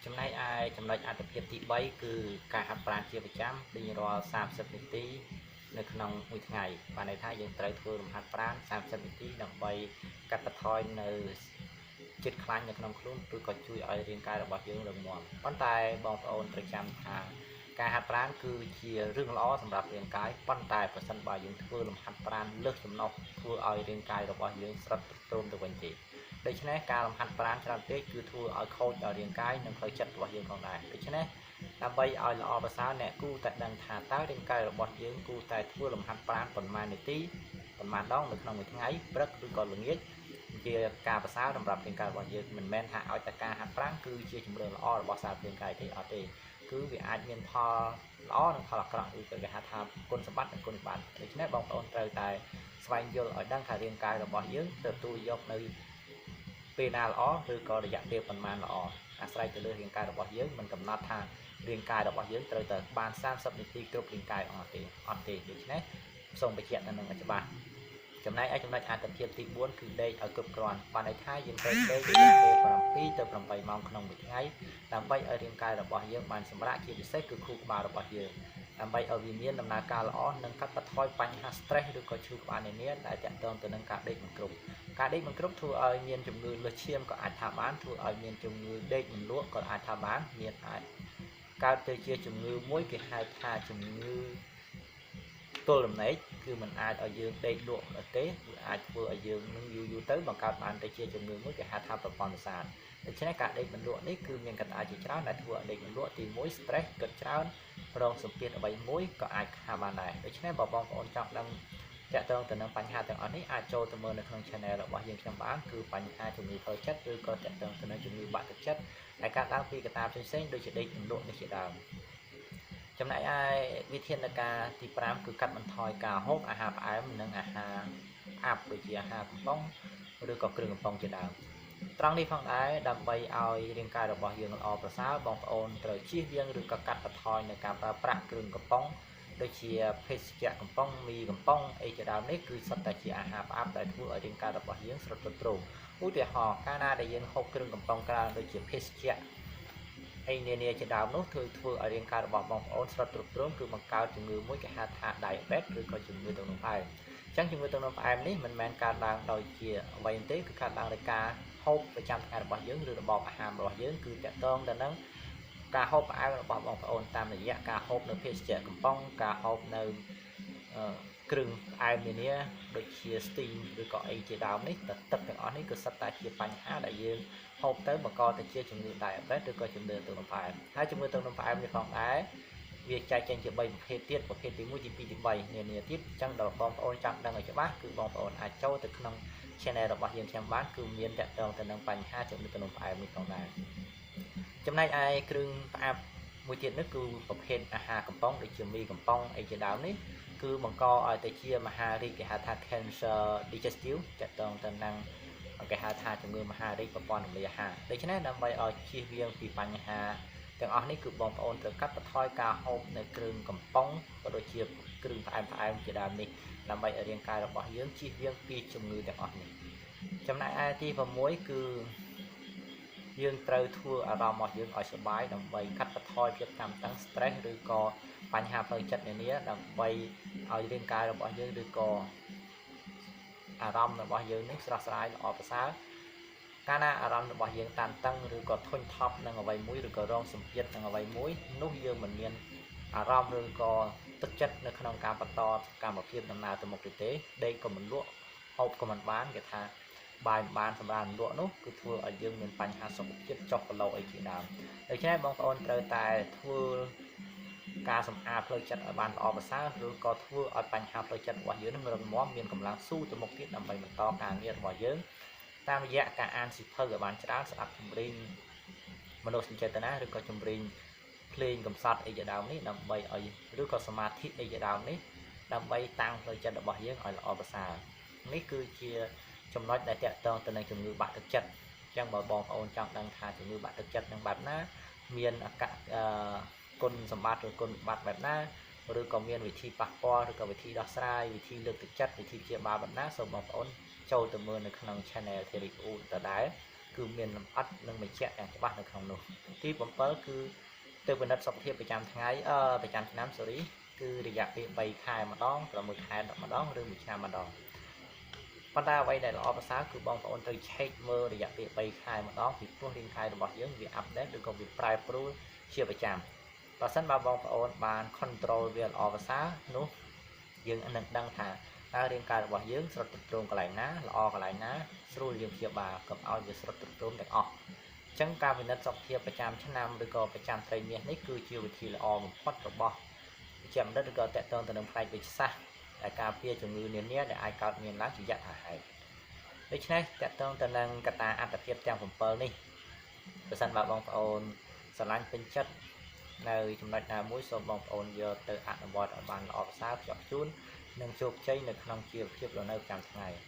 ចំណែកឯចំណុចអត្ថភាពទី3គឺការហាត់ប្រាណជាប្រចាំរៀងរាល់30នាទីនៅក្នុងមួយថ្ងៃបានន័យថាយើងត្រូវធ្វើលំហាត់ប្រាណ30នាទីដើម្បីកាត់បន្ថយនៅជាតិខ្លាញ់នៅក្នុងខ្លួនឬក៏ជួយឲ្យរាងកាយរបស់យើងរឹងមាំប៉ុន្តែបងប្អូនត្រូវចាំថាការហាត់ប្រាណគឺជារឿងល្អសម្រាប់រាងកាយប៉ុន្តែប្រសិនបើយើងធ្វើលំហាត់ប្រាណលើសចំណុះធ្វើឲ្យរាងកាយរបស់យើងស្រុតទ្រុឌទ្រោមទៅវិញទេដូច្នេះការលំហាត់ប្រាណច្រើនពេកគឺធ្វើឲ្យខូចដល់រាងកាយនិងផ្លូវចិត្តរបស់យើងផងដែរដូច្នេះដើម្បីឲ្យល្អប្រសើរអ្នកគូតែដឹងថាតើរាងកាយរបស់យើងគូតែធ្វើលំហាត់ប្រាណប៉ុន្មាននាទីប៉ុន្មានដងនៅក្នុងមួយថ្ងៃព្រឹកឬក៏ល្ងាចជាការប្រសើរសម្រាប់រាងកាយរបស់យើងមិនមែនថាឲ្យតែការហាត់ប្រាណគឺជាជំរឿនល្អរបស់សាររាងកាយទេអត់ទេគឺវាអាចមានផលល្អនិងផលអាក្រក់ឬក៏គេហៅថាគុណសម្បត្តិនិងគុណវិបត្តិដូច្នេះបងប្អូនត្រូវតែស្វែងយល់ឲ្យដឹងថារាងកាយរបស់យើងទទួលយកនៅពេលណាល្អឬក៏រយៈពេលប៉ុន្មានល្អអាស្រ័យទៅលើរាងកាយរបស់យើងមិនកំណត់ថារាងកាយរបស់យើងត្រូវតែបាន30នាទីគ្រប់រាងកាយអត់ទេអត់ទេដូច្នេះសូមបញ្ជាក់ទៅនឹងឲ្យច្បាស់ចំណែកឯចំណុចអត្ថភាពទី4គឺដេកឲ្យគ្រប់គ្រាន់បានន័យថាយើងត្រូវដេករយៈពេល7ទៅ8ម៉ោងក្នុងមួយថ្ងៃដើម្បីឲ្យរាងកាយរបស់យើងបានសម្រាកជាពិសេសគឺខួរក្បាលរបស់យើងដើម្បីឲ្យវាមានដំណើរការល្អនិងកាត់បន្ថយបញ្ហា stress ឬក៏ឈឺក្បាលនានាដែលទាក់ទងទៅនឹងការដេកមិនគ្រប់ការដេកមិនគ្រប់ធ្វើឲ្យមានជំងឺលើសឈាមក៏អាចថាបានធ្វើឲ្យមានជំងឺដេកមិនលក់ក៏អាចថាបានមានអាចកើតទៅជាជំងឺមួយគេហៅថាជំងឺទល់ដំណេកគឺมันអាចឲ្យយើងដេកលក់ទេគឺអាចធ្វើឲ្យយើងនឹងយូរយូរទៅបង្កើតបានទៅជាជំងឺមួយគេហៅថាប្រព័ន្ធប្រសាទដូច្នេះការដេកមិនលក់នេះគឺមានកត្តាជាច្រើនដែលធ្វើឲ្យដេកមិនលក់ទី1 stress គិតច្រើនរងសម្ពាធអ្វីមួយក៏អាចថាបានដែរដូច្នេះបើបងប្អូនចង់ដឹងទាក់ទងទៅនឹងបញ្ហាទាំងអស់នេះអាចចូលទៅមើលនៅក្នុង Channel របស់យើងខ្ញុំបានគឺបញ្ហាជំងឺផ្លូវចិត្តឬក៏ទាក់ទងទៅនឹងជំងឺបាក់ទឹកចិត្តដែលកើតឡើងពីកត្តាផ្សេងៗដូចជាដេកមិនលក់នេះជាដើមចំណែកឯវិធានការទី5គឺកាត់បន្ថយការហូបអាហារផ្អែមនិងអាហារអាប់ដូចជាអាហារកំប៉ុងឬក៏គ្រឿងកំប៉ុងជាដើមត្រង់នេះផងដែរដើម្បីឲ្យរាងកាយរបស់យើងល្អប្រសើរបងប្អូនត្រូវជៀសវាងឬក៏កាត់បន្ថយនៅការប្រើប្រាស់គ្រឿងកំប៉ុងដូចជាភេសជ្ជៈកំប៉ុងមីកំប៉ុងអីជាដើមនេះគឺសុទ្ធតែជាអាហារផ្អាប់ដែលធ្វើឲ្យរាងកាយរបស់យើងស្រុតទ្រុឌទ្រោមឧទាហរណ៍កាលណាដែលយើងហូបគ្រឿងកំប៉ុងច្រើនដូចជាភេសជ្ជៈអីនានាជាដើមនោះធ្វើឲ្យរាងកាយរបស់បងប្អូនស្រុតទ្រុឌទ្រោមគឺបង្កើតជំងឺមួយគេហៅថា diabetes ឬក៏ជំងឺទឹកនោមផ្អែមអញ្ចឹងជំងឺទឹកនោមផ្អែមនេះមិនមែនកើតឡើងដោយជាអ្វីទេគឺកើតឡើងដោយការហូបប្រចាំថ្ងៃរបស់យើងឬរបបអាហាររបស់យើងគឺតាក់ទងទៅនឹងការហូបផ្អែមរបស់បងប្អូនតាមរយៈការហូបនៅភេសជ្ជៈកំប៉ុងការហូបនៅគ្រឿងផ្អែមនានាដូចជាស្ទីងឬក៏អីជាដើមនេះទឹកទាំងអស់នេះគឺសុទ្ធតែជាបញ្ហាដែលយើងហូបទៅបង្កទៅជាជំងឺ diabetes ឬក៏ជំងឺទឹកនោមផ្អែមហើយជំងឺទឹកនោមផ្អែមនេះផងដែរវាចែកចេញជា3ប្រភេទទៀតប្រភេទទី1ទី2ទី3នានាទៀតអញ្ចឹងដល់បងប្អូនចង់ដឹងឲ្យច្បាស់គឺបងប្អូនអាចចូលទៅក្នុង Channel របស់យើងខ្ញុំបានគឺមានតាក់ទងទៅនឹងបញ្ហាជំងឺទឹកនោមផ្អែមនេះផងដែរចំណែកឯគ្រឿងផ្អាប់មួយទៀតនោះគឺប្រភេទអាហារកំប៉ុងដូចជាមីកំប៉ុងអីជាដើមនេះគឺបង្កឲ្យទៅជាមហារីកគេហៅថា cancer digestive តាក់ទងទៅនឹងគេហៅថាជំងឺមហារីកប្រព័ន្ធរំលាយអាហារដូច្នេះដើម្បីឲ្យជៀសវាងពីបញ្ហាទាំងអស់នេះគឺបងប្អូនត្រូវកាត់បន្ថយការហូបនៅគ្រឿងកំប៉ុងក៏ដូចជាគ្រឿងផ្អែមៗជាដើមនេះដើម្បីឲ្យរាងកាយរបស់យើងជៀសវាងពីជំងឺទាំងអស់នេះចំណែកឯទី6គឺយើងត្រូវធ្វើអារម្មណ៍របស់យើងឲ្យសប្បាយដើម្បីកាត់បន្ថយភាពតានតឹង stress ឬក៏បញ្ហាផ្លូវចិត្តនានាដើម្បីឲ្យរាងកាយរបស់យើងឬក៏អារម្មណ៍របស់យើងនឹងស្រស់ស្រាយល្អប្រសើរកាលណាអារម្មណ៍របស់យើងតានតឹងឬក៏ធុញថប់នឹងអ្វីមួយឬក៏រងសម្ពាធនឹងអ្វីមួយនោះយើងមិនមានអារម្មណ៍ឬក៏ទឹកចិត្តនៅក្នុងការបន្តសកម្មភាពដំណើរទៅមុខទេដេកក៏មិនលក់ហូបក៏មិនបានគេថាបាយមិនបានសម្រាប់លក់នោះគឺធ្វើឲ្យយើងមានបញ្ហាសុខភាពចុះគីឡូអីជាដើមដូច្នេះបងប្អូនត្រូវតែធ្វើការសម្អាតផ្លូវចិត្តឲ្យបានល្អប្រសើរឬក៏ធ្វើឲ្យបញ្ហាផ្លូវចិត្តរបស់យើងនឹងរឹងមាំមានកម្លាំងស៊ូទៅមុខទៀតដើម្បីបន្តការងាររបស់យើងតាមរយៈការអានសៀវភៅឲ្យបានច្រើនស្ដាប់ចម្រៀងមនោសញ្ចេតនាឬក៏ចម្រៀងភ្លេងកំសត់អីជាដើមនេះដើម្បីឲ្យឬក៏សមាធិអីជាដើមនេះដើម្បីតាំងផ្លូវចិត្តរបស់យើងឲ្យល្អប្រសើរនេះគឺជាចំណុចដែលតាក់ទងទៅនឹងជំងឺបាក់ទឹកចិត្តអញ្ចឹងបើបងប្អូនចង់ដឹងថាជំងឺបាក់ទឹកចិត្តនឹងបែបណាមានអកគុណសម្បត្តិឬគុណវិបត្តិបែបណាឬក៏មានវិធីប៉ះពាល់ឬក៏វិធីដោះស្រាយវិធីលើកទឹកចិត្តវិធីព្យាបាលបែបណាសូមបងប្អូនចូលទៅមើលនៅក្នុង Channel Theory U ដដែល គឺមានលម្អិតនិងបញ្ជាក់យ៉ាងច្បាស់នៅក្នុងនោះទី7គឺទៅពិនិត្យសុខភាពប្រចាំថ្ងៃប្រចាំឆ្នាំ sorry គឺរយៈពេល3ខែម្ដង6ខែម្ដងឬ1ឆ្នាំម្ដងប៉ុន្តែអ្វីដែលល្អប្រសើរគឺបងប្អូនត្រូវឆែកមើលរយៈពេល3ខែម្ដងពីព្រោះរាងកាយរបស់យើងវា update ឬក៏វាប្រែប្រួលជាប្រចាំបើសិនបើបងប្អូនបាន control វាល្អប្រសើរនោះយើងនឹងដឹងថាតើរាងកាយរបស់យើងស្រុតទ្រុឌទ្រោមកន្លែងណាល្អកន្លែងណាស្រួលយើងព្យាបាលកុំឲ្យវាស្រុតទ្រុឌទ្រោមទាំងអស់អញ្ចឹងការពិនិត្យសុខភាពប្រចាំឆ្នាំឬក៏ប្រចាំត្រីមាសនេះគឺជាវិធីល្អបំផុតរបស់វិជ្ជបណ្ឌិតឬក៏តកតងទៅនឹងផ្នែកវិទ្យាសាស្ត្រដែលការពារជំងឺនានាដែលអាចកើតមានឡើងជាយថាហេតុដូច្នេះតកតងទៅនឹងកត្តាអត្តភាពទាំង7នេះបើសិនបើបងប្អូនស្រឡាញ់ពេញចិត្តនៅចំណុចណាមួយសូមបងប្អូនយកទៅអនុវត្តឲ្យបានល្អប្រសើរខ្ជាប់ខ្ជួននិងជោគជ័យនៅក្នុងជីវភាពរស់នៅប្រចាំថ្ងៃ។